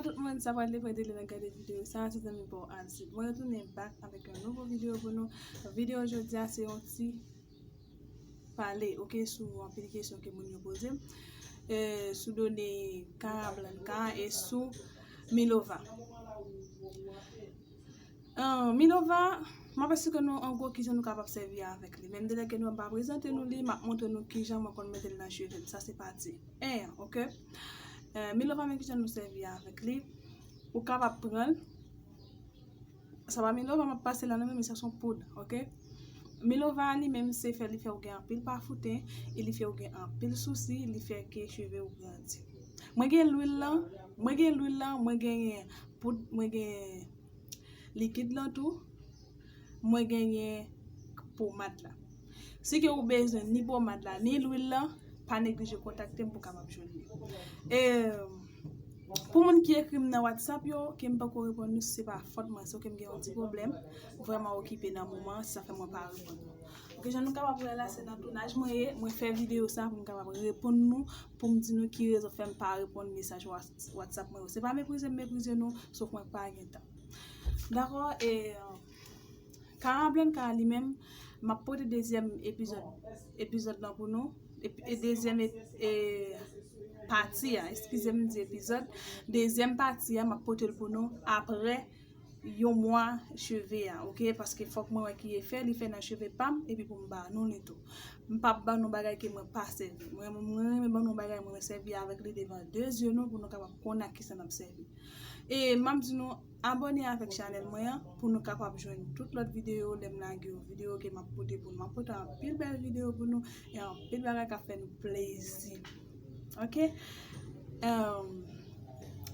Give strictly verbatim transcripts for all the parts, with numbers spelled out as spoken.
Tout moun, sa pral depann de lè n ap gade videyo sa, se zanmi pa w Alcide. Mwen retounen back avèk yon nouvo videyo pou nou. Videyo jodi a se yon ti pale, oke, sou anpil kesyon ke moun yo poze m, e, sou done Kara Blanka e sou Milova. Ah, Milova, m ap esplike nou an gwo kijan nou kapab sèvi avèk li. Menm de lè ke nou pa prezante nou li, m ap montre nou kijan mwen konn mete l nan cheve m. Sa se pati en an, oke? Eh, Milova, men kijan nou sèvi avèk li. Ou kapab pran l. Sa pa Milova, m ap pase la nan men, men sa se yon poud, oke? Milova li menm se fè, li fè ou gen anpil pafouten, e li fè ou gen anpil sousi, li fè ke cheve ou grandi. Mwen gen lwil lan, mwen gen lwil lan, mwen genyen poud, mwen gen likid lan tou, mwen genyen pomad la. Si ke ou bezwen ni pomad la, ni lwil lan, pa neglije kontakte m pou w kapab jwenn li. E, pou moun ki ekri m nan WhatsApp yo, ke m poko reponn nou, se pa fòt mwen, se ke m gen yon ti pwoblèm, vrèman okipe nan moman an, se sa fè mwen pa reponn nou. Oke, jan nou kapab wè la, se nan tounaj mwen ye, mwen fè videyo sa pou m kapab reponn nou, pou m di nou ki rezon fè m pa reponn mesaj Whats-, WhatsApp mwen yo. Se pa meprize m meprize nou, sof mwen pa gen tan. Dakò, e, Kara Blanka li menm, m ap pote dezyèm epizòd, epizòd lan pou nou. Epi, e dezyèm ep-, e, pati a, eskize m, m di epizòd. Dezyèm pati a, m ap pote l pou nou apre yon mwa cheve a, oke? Paske fòk mwen wè ki efè li fè nan cheve pa m, epi pou m ba nou li tou. M p ap ban nou bagay ke mwen pa sèvi. Mwen, mwen renmen ban nou bagay mwen sèvi avèk li devan de zye nou pou nou kapab konn ak kisa n ap sèvi. E m ap di nou, abòne avèk chanèl mwen an pou nou kapab jwenn tout lòt videyo lè m lage yon videyo ke m ap pote pou nou. M ap pote anpil bèl videyo pou nou e anpil bagay k ap fè nou plezi. Oke? Em,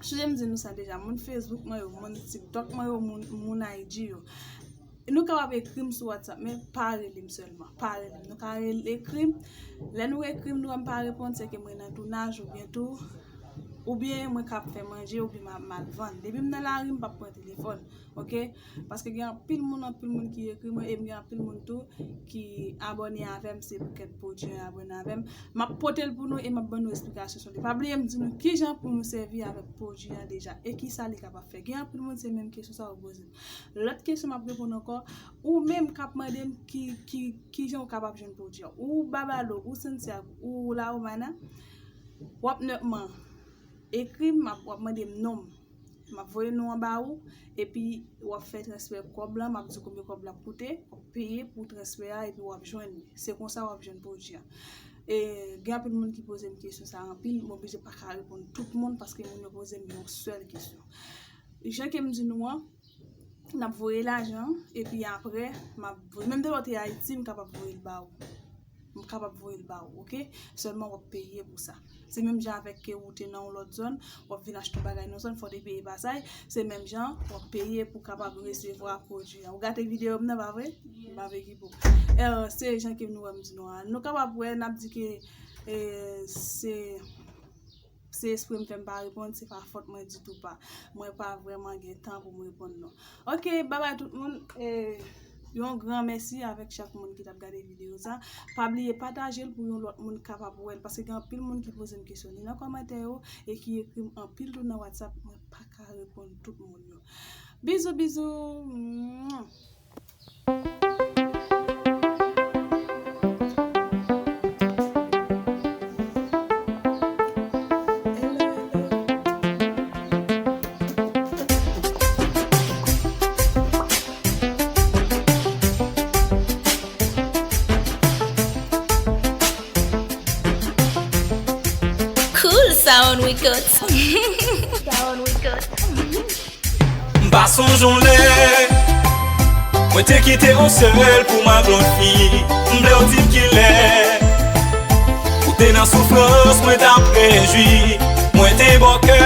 chonje m di nou sa deja, moun Facebook mwen yo, moun TikTok mwen yo, moun, moun I G yo. Nou kapab ekri m sou WhatsApp, men pa rele m sèlman. Pa rele m. Nou ka rele, ekri m. Lè nou ekri m, nou wè m pa reponn, se ke mwen nan tounaj oubyen tou, oubyen mwen k ap fè manje, oubyen m ap mal vann. Depi m nan lari, m p ap pran telefòn, oke? Paske gen anpil moun, anpil moun ki ekri mwen, e m gen anpil moun tou ki abòne avè m, se pou kèk pwodui yo abòne avè m. M ap pote l pou nou e m ap ban nou esplikasyon sou li. Pa bliye m di nou kijan pou nou sèvi avèk pwodui an deja e kisa li kapab fè. Gen anpil moun, se menm kesyon sa yo poze m. Lòt kesyon m ap reponn ankò, ou menm k ap mande m ki, ki, kijan ou kapab jwenn pwodui an. Ou Babalo, ou Santiago, ou La Romana, w ap nòtman ekri m, w ap, w ap mande m non m. M ap voye non an ba ou, epi w ap fè transfè kòb lan, m ap di w konbyen kòb la ap koute, w ap peye pou transfè a, epi w ap jwenn li. Se konsa w ap jwenn pwodui an. E gen anpil moun ki poze m kesyon sa anpil, m oblije pa ka reponn tout moun paske moun yo poze m yon sèl kesyon. Jan ke m di nou an, n ap voye lajan, epi apre, m ap voye. Menm de lè w te Ayiti, m kapab voye l ba ou. M kapab voye l ba ou, oke? Sèlman w ap peye pou sa. Se menm jan avèk ke ou te nan yon lòt zòn, w ap vin achte yon bagay nan yon zòn, fò w te peye pasay. Se menm jan, w ap peye pou kapab resevwa pwodui an. Ou gate videyo m nan, pa vre? M pa vle ki pou. Eh, se jan ke nou wè m di nou an. Nou kapab wè, n ap di ke, eh, se Se espre m fè m pa reponn, se pa fòt mwen ditou pa. Mwen pa vrèman gen tan pou m reponn non. Oke, babay tout moun. E, yon gran mèsi avèk chak moun ki t ap gade videyo sa. Pa bliye pataje l pou yon lòt moun kapab wè l. Paske gen anpil moun ki poze m kesyon ni nan kòmantè yo e ki ekri m anpil tou nan WhatsApp. Mwen pa ka reponn tout moun yo. Bizou, bizou. Mwah. Cool Sound Records. Sound Records. M pa sonje yon lè mwen te kite w sèl pou m ak lòt fi. M vle w di m kilè ou te nan soufrans, mwen t ap rejwi. Mwen te ba w kè